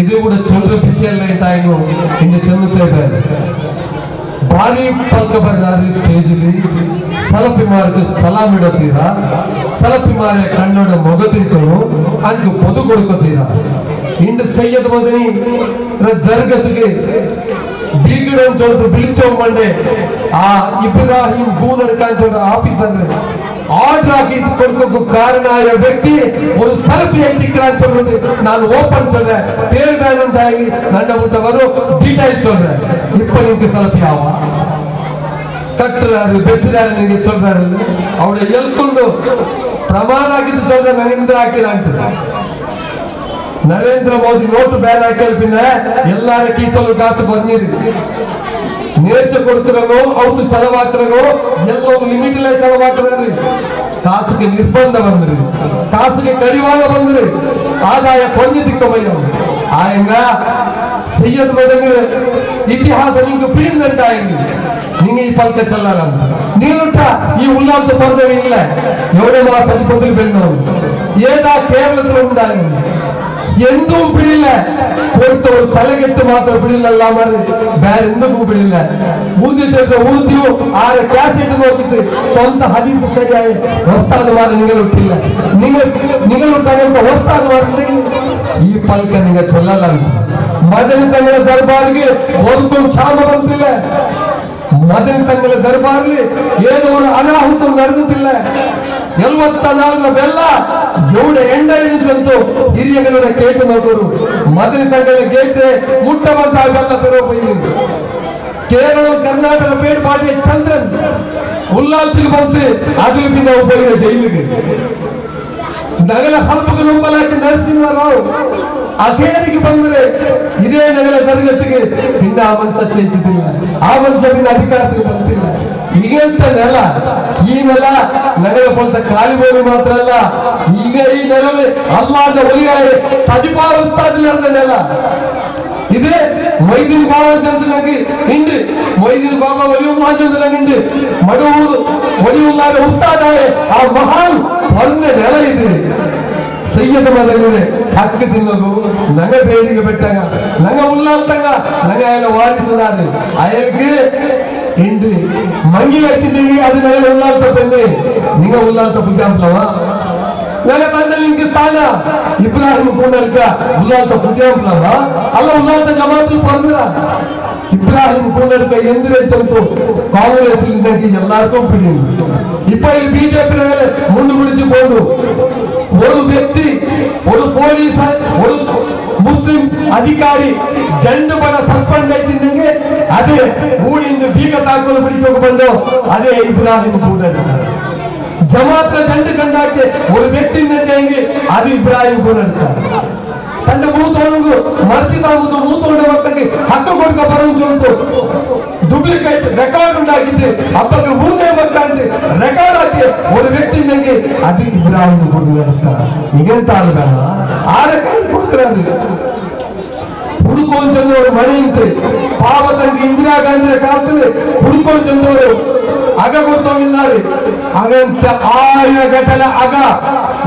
ಇದು ಕೂಡ ಚಂದ್ರ ಬಿಸಿಯಲ್ಲ ಇಂಟಾಯಂಗು ಇಂದ ಚೆನ್ನುತ್ತೇ ಬೇರೆ ಭಾರಿ ಪಲ್ಕ ಬರ್ದಾರಿ ಸ್ಟೇಜಲ್ಲಿ ಸಲಪಿ ಮಾರಕ್ಕೆ ಸಲಾಮ್ ಇಡತೀರ, ಸಲಪಿ ಮಾರೆ ಕಣ್ಣೋಡ ಮೊಗತಿರ್ತನು ಅದಕ್ಕೆ ಪೊದು ಕೊಡ್ಕೋತೀರ. ಇಂಡು ಸೈಯದ್ ಮದನಿ ದರ್ಗತಿಗೆ ಬೀಗಡನ್ ಚೊಲ್ದು ಬಿಳಿಚೋಂಬಂಡೆ ಆ ಇಬ್ರಾಹಿಂ ಗೂನಡ್ಕ ಅಂತ ಆಫೀಸರ್ ಆರ್ಡರ್ ಹಾಕಿ ಕೊಡ್ಕೋಕು ಕಾರಣ ಆಯ ವ್ಯಕ್ತಿ ஒரு ಸಲಪಿ ಐತಿಕ್கிறான்னு சொல்றது நான் ஓபன் சொல்றேன். பேர் வேணுண்டாகி நண்ட முட்டவரும் டீடைல் சொல்றேன். இப்ப நீங்க சலப்பி ஆவா ಕಟ್ಟರಾರು ಬೆಚ್ಚದಾರು ನಿಮಗೆ சொல்றாரு. ಅವಳ ಎಲ್ಕೊಂಡು ಪ್ರಮಾಣ ಆಗಿದ್ದು சொல்ற ನರೇಂದ್ರ ಹಾಕಿಲ್ಲ ಅಂತ. ನರೇಂದ್ರ ಮೋದಿ ನೋಟು ಬ್ಯಾನ್ ಹಾಕಲ್ ಪಿನ್ನ ಎಲ್ಲಾರ ಕೀಸಲು ಕಾಸು ಬಂದಿರಿ. ನೇರ್ಚ ಕೊಡ್ತಿರೋ ಅವತ್ತು ಚಲವಾಕ್ರಗೋ ಎಲ್ಲೋ ಲಿಮಿಟ್ ಇಲ್ಲ ಚಲವಾಕ್ರಿ. ಕಾಸಿಗೆ ನಿರ್ಬಂಧ ಬಂದ್ರಿ, ಕಾಸಿಗೆ ಕಡಿವಾಣ ಬಂದ್ರಿ, ಆದಾಯ ಕೊಂಜ ತಿಕ್ಕಮಯ್ಯ ಆಯಂಗ ಸೈಯದ್ ಮದನಿ ಇತಿಹಾಸ ನಿಂಗೆ ಪಿಡಿದಂಟಾయంగి ನಿಂಗೆ ಈ ಪಲ್ಕ ಚೆಲ್ಲಲ್ಲ ಅಂತ ನೀನುಟ ಈ ಉಲ್ಲಾಂತ ಪರ್ದವೇ ಇಲ್ಲ. ಎವಡೆ ಮಾಸ ಅಧಿಪತಿ ಬೆನ್ನವರು ಏದಾ ಕೇರಳത്തിൽ ಉಂಟಾಗಿ ಎಂದೂ ಬಿಡಿಲ್ಲ. ಕೊಡ್ತವರು ತಲೆಗೆಟ್ಟು ಮಾತ್ರ ಬಿಡಿಲ್ಲ ಮಾರಿ ಬೇರೆ ಎಂದಕ್ಕೂ ಬಿಡಿಲ್ಲ. ಊದಿ ಚೇತ ಊದಿಯು ಆರ ಕ್ಯಾಸೆಟ್ ನೋಕಿತ್ತು ಸ್ವಂತ ಹದೀಸ್ ಸ್ಟಡಿ ಆಗಿ ಹೊಸ್ತಾದ ಮಾರ ನಿಗಲುಟ್ಟಿಲ್ಲ. ನಿಂಗ ನಿಗಲುಟ್ಟಾಗಂತ ಹೊಸ್ತಾದ ಮಾರ ಈ ಪಲ್ಕ ನಿಂಗ ಚೆಲ್ಲಲ್ಲ ಅಂತ. ಮದನಿ ತಂಗಳ ದರ್ಬಾರ್ಗೆ ಓದ್ಕೊಂಡು ಕ್ಷಾಮ ಬಂತಿಲ್ಲ. ಮದನಿ ತಂಗಳ ದರ್ಬಾರ್ಲಿ ಏನೋ ಒಂದು ಅನಾಹುತ ನಡೆದುತ್ತಿಲ್ಲ. 74 ಬೆಲ್ಲ ಎವಡ ಎಂಡ ಇಳಿದಂತೂ ಹಿರಿಯಗಳ ಕೇಟು ನೋಡೋರು ಮದನಿ ತಂಗಳ ಗೇಟ್ ಮುಟ್ಟ ಬಂದ ಬೆಲ್ಲ ಪೆರೋ. ಕೇರಳ ಕರ್ನಾಟಕ ಪೇಡ್ ಪಾಟಿಯ ಚಂದ್ರನ್ ಉಲ್ಲಾಲ್ತಿಗೆ ಬಂತು ಅದ್ರ ಪಿನ್ನ ಒಬ್ಬರಿಗೆ ಜೈಲಿಗೆ. ನಗಲ ಹಲ್ಪಗೆ ನೊಂಬಲಾಕಿ ನರಸಿಂಹರಾವ್ ಅದೇರಿಗೆ ಬಂದ್ರೆ ಇದೇ ನಗಲ ತರಗತಿಗೆ ಪಿನ್ನ ಆ ಮನುಷ್ಯ ಚೇಂಚಿದ್ದಿಲ್ಲ. ಆ ಮನುಷ್ಯ ಪಿನ್ನ ಅಧಿಕಾರಕ್ಕೆ ಬಂತಿಲ್ಲ. ಈಗೆಂತ ನೆಲ ಈ ನೆಲ ನಗರ ಪೊಂತ ಕಾಲಿಬೋರು ಮಾತ್ರ ಅಲ್ಲ. ಈಗ ಈ ನೆಲವೇ ಅಲ್ಲಾದ ಒಲಿಯಾಯ ಸಜಿಪಾವಸ್ತಾದಿಲ್ಲ ನೆಲ ಇದೇ. ಮೊಯ್ದೀನ್ ಬಾಬಾ ಚಂದ್ರನಾಗಿ ಹಿಂಡಿ ಮೊಯ್ದೀನ್ ಬಾಬಾ ಒಲಿಯುಲ್ಲಾ ಚಂದ್ರನಾಗಿ ಹಿಂಡಿ ಮಡುವುದು ಒಲಿಯುಲ್ಲಾರ ಉಸ್ತಾದಾಯ ಆ ಮಹಾನ್ ಒಂದೇ ನೆಲ ಇದೆ. ಸೈಯದ ಮದನಿಗೆ ಹಕ್ಕು ತಿನ್ನೋದು ನಂಗ ಬೇಡಿಗೆ ಬೆಟ್ಟಾಗ ನಂಗ ಉಲ್ಲಾಲ್ತಂಗ ನಂಗ ಅಯಲ ವಾರಿಸುದಾರೆ ಅಯಲ್ಗೆ ಇಂಡು ಮಂಗಿಲ ತಿನ್ನಿ ಅದು ನಗಲ ಉಲ್ಲಾಲ್ತ ಪೆನ್ನೆ ನಿಂಗ ಉಲ್ಲಾಲ್ತ ಬುದ್ಧಾಂಪ್ಲವ ನನ್ನ ತಂದೆ ನಿಂಗೆ ಸ್ಥಾನ ಇಬ್ರಾಹಿಂ ಕೂನಡ್ಕ ಉಲ್ಲಾಲ್ತ ಬುದ್ಧಾಂಪ್ಲವ ಅಲ್ಲ ಉಲ್ಲಾಲ್ತ ಜಮಾತು ಬಂದ್ರ ಇಬ್ರಾಹಿಂ ಕೂನಡ್ಕ ಎಂದಿರೇ ಚಂತು ಕಾಂಗ್ರೆಸ್ ಎಲ್ಲಾರ್ಗೂ ಬಿಡಿ. ಇಪ್ಪ ಇಲ್ಲಿ ಬಿಜೆಪಿ ಮುಂಡು ಗುಡಿಸಿಕೊಂಡು ஒரு ವ್ಯಕ್ತಿ ஒரு ಪೊಲೀಸ್ ஒரு ಮುಸ್ಲಿಂ ಅಧಿಕಾರಿ ಜಂಡು ಬಣ ಸಸ್ಪೆಂಡ್ ಆಯ್ತಿದ್ದಂಗೆ ಅದೇ ಊರಿಂದ ಬೀಗ ತಾಕೋಲು ಬಿಡಿಸೋಕೆ ಬಂದು ಅದೇ ಇಬ್ರಾಹಿಂ ಕೂಡ ಜಮಾತ್ರ ಜಂಡು ಕಂಡಾಕೆ ஒரு ವ್ಯಕ್ತಿ ಹೆಂಗೆ ಅದು ಇಬ್ರಾಹಿಂ ಕೂಡ ತನ್ನ ಮೂತೋಣಿಗೂ ಮರ್ಚಿದ ಮೂತೋಂಡ ಮಕ್ಕಳಿಗೆ ಹಕ್ಕು ಕೊಡ್ಕ ಬರುಂಟು ಡೂಪ್ಲಿಕೇಟ್ ರೆಕಾರ್ಡ್ ಉಂಟಾಗಿದ್ದೆ ಅಪ್ಪಗೆ ಮೂರನೇ ಮಕ್ಕ ಅಂತ ರೆಕಾರ್ಡ್ ಹಾಕಿ ஒரு ವ್ಯಕ್ತಿ ನಂಗೆ ಅದು ಇಬ್ರಾಹಿಂ ಕೂಡ ಈಗೆಂತ ಅಲ್ಬೇಡ ಆ ರೆಕಾರ್ಡ್ ಕೊಡ್ತಾರೆ. ಹುಡುಕೊಂಚಂದವರು ಮನೆಯಂತೆ ಪಾವತಂಗೆ ಇಂದಿರಾ ಗಾಂಧಿಯ ಕಾಲದಲ್ಲಿ ಹುಡುಕೊಂಚಂದವರು ಅಗ ಕೊಡ್ತೋಗಿದ್ದಾರೆ. ಹಾಗಂತ ಆಯ ಗಟಲ ಅಗ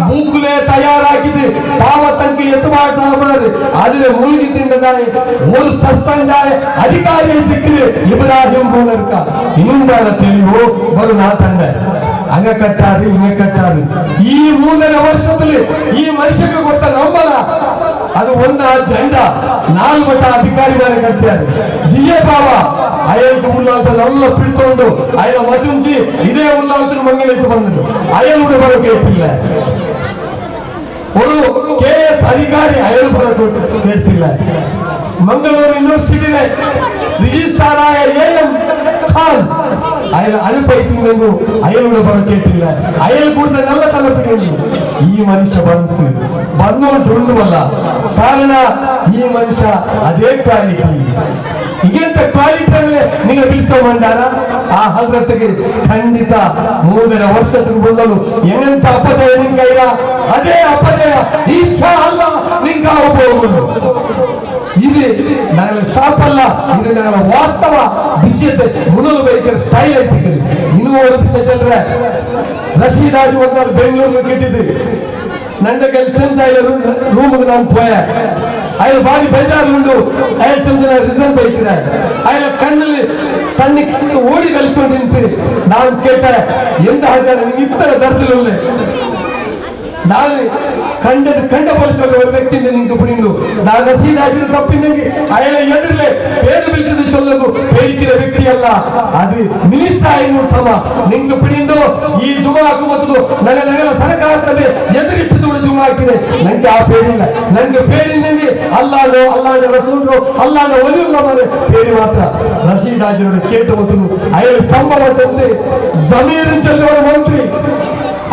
ಬೂಕುಲೆ ತಯಾರಾಗಿದೆ ಪಾವತಂಗೆ ಎತ್ತು ಮಾಡ್ತಾರೆ. ಆದರೆ ಮುಳುಗಿ ತಿಂಡದಾರೆ ஒரு ಸಸ್ಪೆಂಡ್ ಆಯ ಅಧಿಕಾರಿ ಸಿಕ್ಕಿದೆ ಇಬ್ರಾಹಿಂ ಮೂಲಕ ಇನ್ನೊಂದಾದ ತಿಳಿವು ಬರು ನಾ ತಂದೆ ಹಂಗ ಕಟ್ಟಾರಿ ಹಿಂಗ ಕಟ್ಟಾರಿ. ಈ 3.5 ವರ್ಷದಲ್ಲಿ ಈ ಮನುಷ್ಯಗೆ ಕೊಟ್ಟ ನಂಬಲ ಅದು ಒಂದ ಜಂಡ ನಾಲ್ಕು ಮಟ್ಟ ಅಧಿಕಾರಿ ಮೇಲೆ ಕಟ್ಟಾರೆ. ಜಿಯೇ ಬಾವ ಅಯಲ್ಗೆ ಉಲ್ಲಾಲ್ತದ ಪಿಡ್ತೊಂಡು ಅಯಲ ಮಚುಂಚಿ ಇದೇ ಉಲ್ಲಾಲ್ತನ ಮಂಗಲಿತ್ತು ಬಂದರು ಅಯಲ್ ಕೂಡ ಬರೋಕೆ ಇಟ್ಟಿಲ್ಲ. ஒரு ಕೆಎಸ್ ಅಧಿಕಾರಿ ಅಯಲ್ ಬರೋಕೆ ಕೇಳ್ತಿಲ್ಲ. ಮಂಗಳೂರು ಯೂನಿವರ್ಸಿಟಿಲೆ ರಿಜಿಸ್ಟ್ರಾರ್ ಆಯ ಎ ಎಂ ಖಾನ್ ಅಯಲ್ ಅನುಪೈತಿಂಗು ಅಯಲ್ ಕೂಡ ಬರೋಕೆ ಇಟ್ಟಿಲ್ಲ. ಅಯಲ್ ಕೂಡ ನಲ್ಲ ತಲುಪಿಡಿ ಈ ಮನುಷ್ಯ ಬಂತು ಬಂದು ಉಂಟು ಕಾರಣ ಈ ಮನುಷ್ಯ ಅದೇ ಕ್ವಾಲಿಟಿ. ಈಗೆಂತ ಕ್ವಾಲಿಟಿ ಅಂದ್ರೆ ನಿಂಗೆ ಬಿಳಿಸೋ ಮಂಡಾರ ಆ ಹಲ್ರತ್ತಿಗೆ ಖಂಡಿತ 3.5 ವರ್ಷಕ್ಕೆ ಬಂದನು ಎಂತ ಅಪಜಯ ನಿಂಗ ಅದೇ ಅಪಜಯ ಇಚ್ಛಾ ಅಲ್ಲ ನಿಂಗ ಹೋಗುವುದು. ಇದು ನನ್ನ ಶಾಪ್ ಅಲ್ಲ, ಇದು ನನ್ನ ವಾಸ್ತವ ವಿಷಯತೆ ಮುನ್ನೂರು ಬೈಕರ್ ಸ್ಟೈಲ್ ಐತಿ. ಇನ್ನೂ ಒಂದು ವಿಷಯ ಚಲ್ರೆ ರಶೀದ್ ಆಜಿ ಒಂದು ಬೆಂಗಳೂರು ಕಿಟ್ಟಿದ್ದು ನಂಡ ಚೆಂದ ರೂಮ್ಗೆ ನಾನು ಪೋಯೆ. അയാൾ ഭാരി ബേജാറുണ്ട്. അയാൾ ചെന്ന റിസൺ ബൈക്കിനെ അയാളെ കണ്ണിൽ തന്നെ ഓടി കളിച്ചോണ്ടിരുന്ന് ഞാൻ കേട്ട എന്താ ഇത്ര തരത്തിലുള്ള ನಾನು ಕಂಡದು ಕಂಡ ಪಲಿಸುವ ഒരു വ്യക്തിന്റെ നിങ്ങൾക്ക് പുരിഞ്ഞു. ഞാൻ റസീദാജിന് തപ്പിണ്ടെങ്കിൽ അയാളെ എതിരിലെ പേര് വിളിച്ചത് ചൊല്ലു പേടിക്കുന്ന വ്യക്തിയല്ല. അത് മിനിസ്റ്റർ ആയിരുന്നു സഭ നിങ്ങൾക്ക് പിടിയുണ്ടോ ഈ ജുമാക്കുമത്തದು ನಗ ನಗಲ ಸರ್ಕಾರದಲ್ಲಿ ಎದುರಿಟ್ಟಿದ್ದು ಜುಮಾಕಿದೆ. ನನಗೆ ಆ പേടില്ല. ನನಗೆ പേടിണ്ടെങ്കിൽ അല്ലാണ്ടോ അല്ലാണ്ട് റസൂലോ അല്ലാണ്ട് ഒലിയുള്ള പേടി മാത്ര. റഷീദാജിനോട് കേട്ടു ഒത്തുന്നു. അയാൾ സംഭവം ചെന്ന് ജമീറും ചെല്ലുവ മന്ത്രി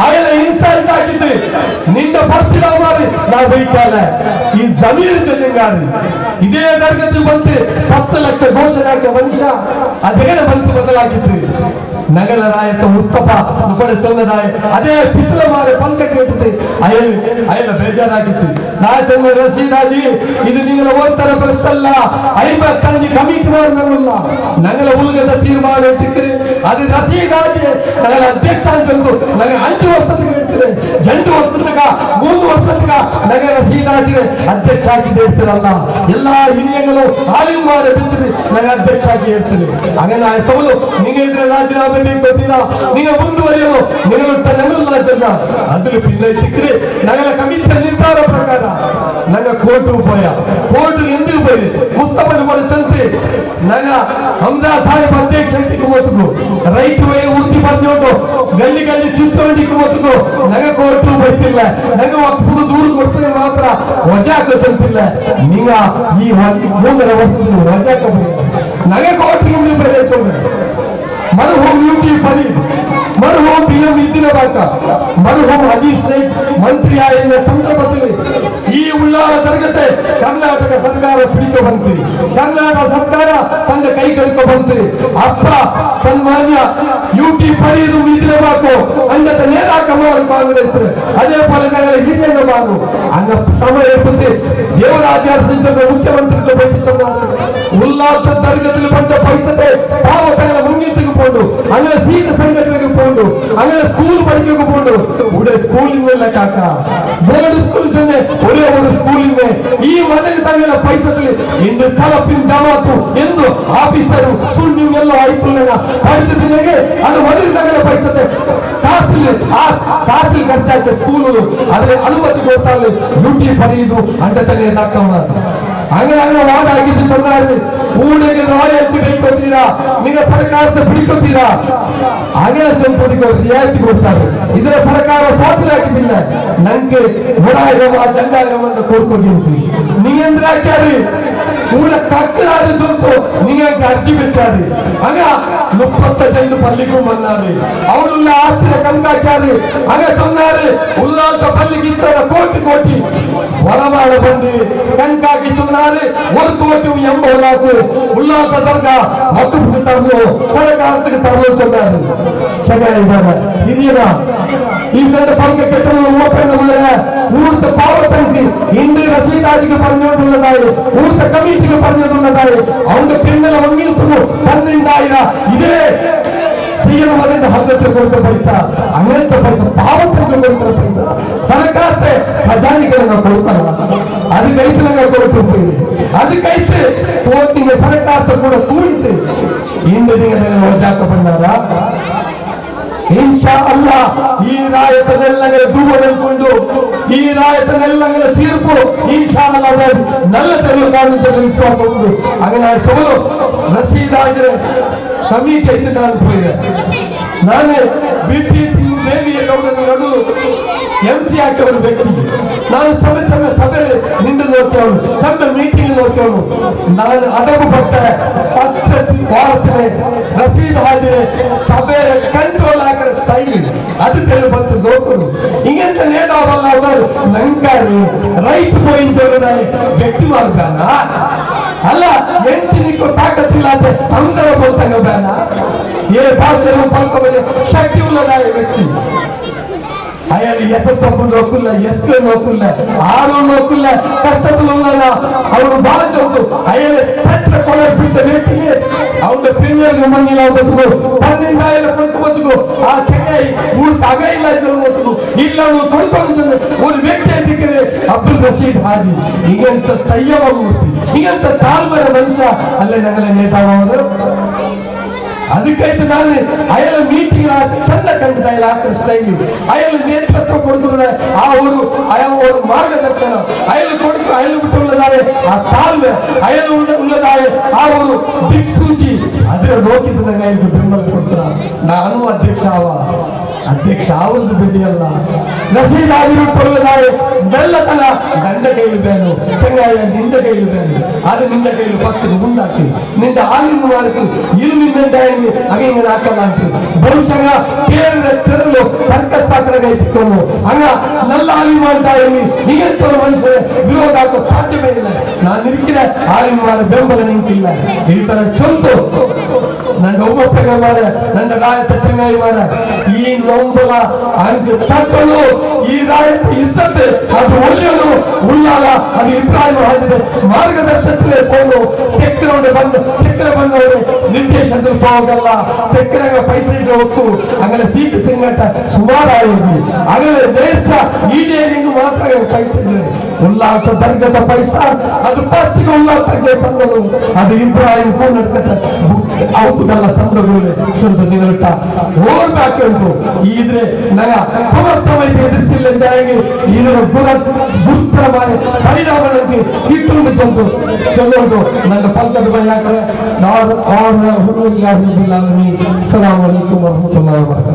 അയാളെ ഇൻസൾട്ട് ആക്കിയിട്ട് നിന്റെ പത്തിലമാര് നാ ಬೈಕಾಲ ಈ ಜಮೀರು ಚೆಲ್ಲಿಂಗಾರು ಇದೇ ದರ್ಗത്തിൽ ಬಂದು 10 ಲಕ್ಷ ಘೋಷಣೆ ಹಾಕಿದ ಮನುಷ್ಯ ಅದೇನ ಮನಸ್ಸು ಬದಲಾಗಿತ್ತು. ನಗರ ರಾಯತ ಮುಸ್ತಫಾ ಕೂಡ ಚಂದರಾಯ ಅದೇ ಪಿತ್ತಲ ಮಾರೆ ಪಂಕ ಕೇಟ್ಟಿತ್ತು. ಅಯಲ್ ಅಯಲ ಬೇಜಾರಾಗಿತ್ತು. ನಾ ಚಂದ ರಶೀದಾಜಿ ಇದು ನಿಂಗಳ ಓದ್ತರ ಪ್ರಶ್ನೆ ಅಲ್ಲ. 55 ಕಮಿಟಿ ಮಾಡಿಲ್ಲ ನಗಲ ಉಲ್ಗದ ತೀರ್ಮಾನ ಸಿಕ್ಕರೆ ಅದು ರಶೀದಾಜಿ ನಗಲ ಅಧ್ಯಕ್ಷ ಅಂತ ನಗ 5 ವರ್ಷಕ್ಕೆ ಹೇಳ್ತಾರೆ, 8 ವರ್ಷಕ್ಕ 3 ವರ್ಷಕ್ಕ ನಗರ ರಶೀದಾಜಿ ಅಧ್ಯಕ್ಷ ಆಗಿ ಹೇಳ್ತಾರಲ್ಲ. ಎಲ್ಲಾ ಹಿರಿಯಗಳು ಆಲಿಮಾರೆ ಬಿಚ್ಚಿರಿ ನಗ ಅಧ್ಯಕ್ಷ ಆಗಿ ಹೇಳ್ತಾರೆ. ಹಾಗೆ ಸವಲು നിങ്ങൾ ರಾಜೀನಾಮೆ ಗೊತ್ತಿಲ್ಲ, നിങ്ങൾ ಮುಂದುವರಿಯಲು ನಿಗಳೊಟ್ಟ ನಗಲ್ಲ ಚೆನ್ನ അതിൽ പിന്നെ ಸಿಕ್ಕರೆ ನಗಲ ಕಮಿಟಿ ನಿರ್ಧಾರ ಪ್ರಕಾರ ನಗ ಕೋರ್ಟ್ ಪೋಯ. ಕೋರ್ಟ್ ಎಂದು പോയി ಮುಸ್ತಫಾ ಚಂತೆ ನಗ ಹಮ್ಜಾ ಸಾಹೇಬ್ ಅಧ್ಯಕ್ಷ ಮೊತ್ತಕು ರೈಟ್ ವೇ ಉರ್ದಿ പറഞ്ഞോണ്ടു ಗಲ್ಲಿ ಗಲ್ಲಿ ಚುತ್ತೋಂಡಿക്ക് ಮೊತ್ತಕು ನಗ ಕೋರ್ಟ್ ಬೈತಿಲ್ಲ. ನಗ ಒಪ್ಪು ದೂರು ಕೊಡ್ತದೆ ಮಾತ್ರ ವಜಾಕ ಚಂತಿಲ್ಲ. ನಿಂಗ ಈ 3.5 ವರ್ಷದಲ್ಲಿ ವಜಾಕ ನಗ ಕೋರ್ಟ್ ಬೇರೆ ಚೊಲ್ಲೆ. ಮರ್ಹೂಮ್ ಯುಟಿ ಫರೀದ್, ಮರ್ಹೂಮ್ ಬಿ ಎಂ ಇದ್ದಿರಬಾಕ, ಮರ್ಹೂಮ್ ಅಜೀಜ್ ಶೇಖ್ ಮಂತ್ರಿ ಆಯಿನ ಸಂದರ್ಭದಲ್ಲಿ ಈ ಉಳ್ಳಾಲ ದರ್ಗತೆ ಕರ್ನಾಟಕ ಸರ್ಕಾರ പിടിக்க ಬಂತು. ಕರ್ನಾಟಕ ಸರ್ಕಾರ ತನ್ನ ಕೈ ಕಳ್ಕೊ ಬಂತು. ಅಪ್ಪ ಸನ್ಮಾನ್ಯ ಯುಟಿ ಫರೀದ್ ಇದ್ದಿರಬಾಕು ಅಂಡತ ನೇತಾಕಮಾರು ಕಾಂಗ್ರೆಸ್ ಅದೇ ಪೋಲೆ ನಗರ ಹಿರಿಯಂಗಮಾರು ಅಂಗ ಸಮಯ ಇರ್ತದೆ. ದೇವರಾಜ ಅರಸು ಮುಖ್ಯಮಂತ್ರಿ ಭೇಟಿ ಚಂದ ಉಲ್ಲಾಸ ದರ್ಗದಲ್ಲಿ ಬಂದ ಪೈಸತೆ ಪಾವತಗಳ ಮುಂಗಿತ್ತಿಗೆ പോണ്ടു, അങ്ങനെ സീറ്റ് സംഘടനയ്ക്ക് പോണ്ടു, അങ്ങനെ സ്കൂൾ പഠിക്കൊക്കെ പോണ്ടു. ഇവിടെ സ്കൂളിൽ കാക്ക ബോർഡ് സ്കൂൾ തന്നെ ഒരേ ഒരു സ്കൂളിൽ ഈ മതന് തങ്ങളെ പൈസത്തിൽ ಇಂದು ಸಲಪಿನ ಜಮಾತು ಎಂದು ಆಫೀಸರು ಸುಣ್ಣು ಎಲ್ಲ ಆಯ್ತು പഠിച്ചതിനെങ്കിൽ അത് മതിൽ തങ്ങളെ പൈസത്തെ കാസിൽ ആ കാസിൽ ಖರ್ಚಾಗ್ತದೆ ಸ್ಕೂಲು ಅದರ ಅನುಮತಿ ಕೊಡ್ತಾರೆ ಯುಟಿ ಫರೀದು ಅಂಡ തന്നെ ದಾಖಲ. അങ്ങനെ അങ്ങനെ ವಾದ ಆಗಿದ್ದು ಚೆನ್ನಾಗಿ ಕೂಡಗೆ ರಾಯಲ್ಟಿ ಬೇಕೊತ್ತೀರಾ, ನಿಗ ಸರ್ಕಾರದ പിടിಕೊತ್ತೀರಾ, അങ്ങനെ ചെമ്പൊടിക്ക് ರಿಯಾಯಿತಿ ಕೊಡ್ತಾರೆ. ಇದರ ಸರ್ಕಾರ ಸ್ವಾತಂತ್ರ್ಯ ನಂಗೆ 1000 2000 ಅಂತ ಕೋರ್ಕೊಂಡಿರ್ತೀವಿ. ನೀ ಅಂದ್ರೆ ಹಾಕ್ಯಾರಿ ಕೂಡ ಕಕ್ಕಲಾದ ಚೊಂತು ನಿಂಗೆ ಅರ್ಜಿ ಬೆಚ್ಚಾರಿ ಆಗ 35 ಪಲ್ಲಿಗೂ ಮನ್ನಾರಿ ಅವರುಲ್ಲ ಆಸ್ತಿಯ ಕಣ್ಕಾಕ್ಯಾರಿ. ಆಗ ಚೊನ್ನಾರಿ ಉಲ್ಲಾಂತ ಪಲ್ಲಿಗಿತ್ತರ ಕೋಟಿ ಕೋಟಿ ವರಮಾಡ ಬಂದು ಕಣ್ಕಾಕಿ ಚೊನ್ನಾರಿ 1 ಕೋಟಿ 80 ಲಾಖ ಉಲ್ಲಾಂತ ದರ್ಗಾ ವಕಫ್ಗೆ ತರಲು ಸರ್ಕಾರಕ್ಕೆ ತರಲು ಚೊನ್ನಾರಿ. ಚೆನ್ನಾಗಿ ಹಿರಿಯರ ಈ ಕಂಡ ಪಂಕ ಕೆಟ್ಟಲು ಓಪನ್ ಮಾರೆ ಊರ್ತ ಪಾವತಂಕಿ ಇಂದು ರಸೀದಾಜಿಗೆ പറഞ്ഞുകൊണ്ടുള്ളതായി ഊർത്ത കമ്മിറ്റിക്ക് പറഞ്ഞിട്ടുള്ളതായി അവന്റെ പിന്നലെ വങ്ങിയിട്ടു 12,000 ഇതേ ചെയ്യണം. ഹൽക്കത്തിൽ കൊടുത്ത പൈസ അങ്ങനത്തെ പൈസ പാവത്തിന് കൊടുത്ത പൈസ സർക്കാരത്തെ ഖജാനികളെ കൊടുക്കണം. അത് കഴിപ്പിലങ്ങ കൊടുത്തു പോയി അത് കഴിച്ച് തോട്ടിங்க സർക്കാരത്തെ കൂടെ കൂടിച്ച് ഇന്ന് നിങ്ങൾ വജാക്കപ്പെടാ. ഇൻഷാ അല്ലാഹ് ഈ രായത്തിനെല്ലാം ദൂരം ഈ രായത്തിനെല്ലാം തീർപ്പ് ഇൻഷാ അല്ലാഹ് നല്ല തെളിവ് കാണിച്ച വിശ്വാസമുണ്ട്. അങ്ങനെ സോലോ ರಶೀದಾಜರೆ ಕಮಿಟಿ ಐತೆ ನಾನು പോയത്. ನಾನು ಬಿ ಪಿ ಸಿಂಗ್ ದೇವಿಯ ಗೌಡನ ನಡು ಎಂ ಸಿ ಹಾಕಿದ ವ್ಯಕ್ತಿ. ನಾನು ಚಮ್ಮ ಚಮ್ಮ ಸಭೆ ನಿಂದು ನೋಡ್ತೇವನು, ಚಮ್ಮ ಮೀಟಿಂಗ್ ನೋಡ್ತೇವನು. ನಾನು ಅದಕ್ಕೂ ಪಟ್ಟ ಫಸ್ಟ್ ವಾರത്തിലെ ರಸೀದ್ ಹಾಜಿರೆ ಸಭೆ ಕಂಟ್ರೋಲ್ ಹಾಕಿದ ಸ್ಟೈಲ್ ಅದು ತೆಲು ಬಂತು ನೋಡ್ಕೊಂಡು ಹಿಂಗಂತ ನೇತಾವಲ್ಲ ಅವರು ನಂಗಾರಿ ರೈಟ್ ಪಾಯಿಂಟ್ ವ್ಯಕ್ತಿ ಮಾಡ್ಬೇಡ ಅಲ್ಲ ಎಂಚಿನಿಕ್ಕೂ ತಾಕತ್ತಿಲ್ಲ ಅಂತ ಅಂತರ ಬೋಲ್ತಾಗ ಬೇಡ. ఏ భాషను పలుకబడే శక్తి ఉన్నదా ఈ వ్యక్తి? അയാൾ S S F നോക്കില്ല, S K നോക്കില്ല, ആരും നോക്കില്ല. കഷ്ടത്തിലുള്ള അവർ ബാധിച്ചു അയാളെ സെറ്റ കൊല പിടിച്ച വ്യക്തിയെ அவங்க பின்வருக்கு மங்கில ಬದುಕು 12,000 ಕೊಡ್ತು ಬದುಕು ಆ ಚೆನ್ನೈ ಊರು ತಗ ಇಲ್ಲ ಬದುಕು ಇಲ್ಲ ಕೊಡ್ಕೊಂಡು ಒಂದು ವ್ಯಕ್ತಿ ಅಂತಿಕ್ಕಿದ್ರೆ ಅಬ್ದುಲ್ ರಶೀದ್ ಹಾಜಿ. ಹೀಗಂತ ಸಂಯಮ ಮೂರ್ತಿ, ಹೀಗಂತ ತಾಳ್ಮೆಯ ಮನುಷ್ಯ ಅಲ್ಲೇ ನಗಲ ನೇತಾವರು. ಅದಕ್ಕಾಯ್ತು ನಾನು ಅಯಲ ಮೀಟಿಂಗ್ ಚಂದ ಕಂಡಿದ್ದ ಇಲ್ಲ ಆ ಸ್ಟೈಲ್ ಅಯಲು ನೇತೃತ್ವ ಕೊಡುತ್ತದೆ ಆ ஒரு ಅಯ ஒரு ಮಾರ್ಗದರ್ಶನ ಅಯಲು ಕೊಡುಕು ಅಯಲು ಬಿಟ್ಟು உள்ளதாய ಆ ತಾಳ್ಮೆ ಅಯಲು உள்ளದಾಯ ಆ ஒரு ದಿಕ್ಸೂಚಿ ಅದರ ನೋಕಿದ್ದಾಗ ಇದು ಬೆಂಬಲ ಕೊಡ್ತಾರ. ನಾನು ಅಧ್ಯಕ್ಷ ಅವ ಅಧ್ಯಕ್ಷ ಆವದು ಬಿಡಿಯಲ್ಲ ರಶೀದ್ ಆಗಿರುವುದಾಯ ನಲ್ಲತನ ನನ್ನ ಕೈಲಿ ಬೇನು ಚೆಂಗಾಯ ನಿಂದ ಕೈಲಿ ಬೇನು ಅದು ನಿನ್ನ ಕೈಲಿ ಫಸ್ಟ್ ಮುಂದಾಕಿ ನಿಂದ ಹಾಲಿನ ಮಾರ್ಕು ಇಲ್ ನಿನ್ನೆಂಟಾಗಿ ಹಾಗೆ ಹಿಂಗೆ ಹಾಕಲ್ಲ ಅಂತ ಬಹುಶಃ ಕೇಂದ್ರ ತೆರಲು ಸರ್ಕಸ್ ಸಾಕರಾಗ ಇಟ್ಕೊಂಡು ಹಂಗ ನಲ್ಲ ಹಾಲಿ ಮಾಡ್ತಾ ಇರಲಿ ಹೀಗಂತ ಮನುಷ್ಯ ವಿರೋಧ ಹಾಕೋ ಸಾಧ್ಯವೇ ಇಲ್ಲ. ನಾನು ನಿಲ್ಕಿದ ಹಾಲಿ ಮಾರ ಬೆಂಬಲ ನಿಂತಿಲ್ಲ. ಈ ತರ ಚೊಂತು ನನ್ನ ಒಮ್ಮಪ್ಪಗ ಮಾರ ನನ್ನ ರಾಯತ ಚೆಂಗಾಯಿ ಮಾರ ಈ ನೊಂಬಲ ಅಂಕ ತಟ್ಟಲು ಈ ರಾಯತ ಇಸ್ಸತ್ತೆ ಅದು ಒಳ್ಳೆಯದು ಉಳ್ಳಾಲ ಅದು ಇಬ್ರಾಹಿಂ ಹಾಜಿದೆ ಮಾರ್ಗದರ್ಶನത്തിലെ പോന്നു ತೆಕ್ಕರವಡೆ ಬಂದು ತೆಕ್ಕರ ಬಂದವಡೆ ನಿರ್ದೇಶನದಲ್ಲಿ ಹೋಗಲ್ಲ ತೆಕ್ಕರಗ ಪೈಸೆ ಹೊತ್ತು അങ്ങനെ ಸೀಟ್ ಸಿಂಗಟ ಸುಮಾರಾಗಿ അങ്ങനെ ದೇಶ ಈಡೇರಿಗೂ ಮಾತ್ರ ಪೈಸೆ ಉಲ್ಲಾಸ ದರ್ಗದ ಪೈಸಾ ಅದು ಫಸ್ಟ್ಗೆ ಉಲ್ಲಾಸಕ್ಕೆ ಸಂದಲು ಅದು ಇಬ್ರಾಹಿಂ ಕೂನಡ್ಕತ ಅವತುದಲ್ಲ ಸಂದಗಳು ಚಂದ ನಿಗಲಿಟ್ಟ ಓಡ್ಬೇಕು ಉಂಟು. ಇದ್ರೆ ನಗ ಸಮರ್ಥವಾಗಿ ಎದುರಿಸಿಲ್ಲ ಎಂದಾಗಿ ಇದರ ಗುರ ಗುರುತರವಾದ ಪರಿಣಾಮ ನನಗೆ ಕಿಟ್ಟುಂಡು ಚಂದು ಚಂದು ನನ್ನ ಪಂಕದ ಬೈ ಹಾಕರೆ. ಅಸ್ಸಲಾಮು ಅಲೈಕುಮ್ ವರಹಮತುಲ್ಲಾಹಿ ವಬರಕಾತುಹು.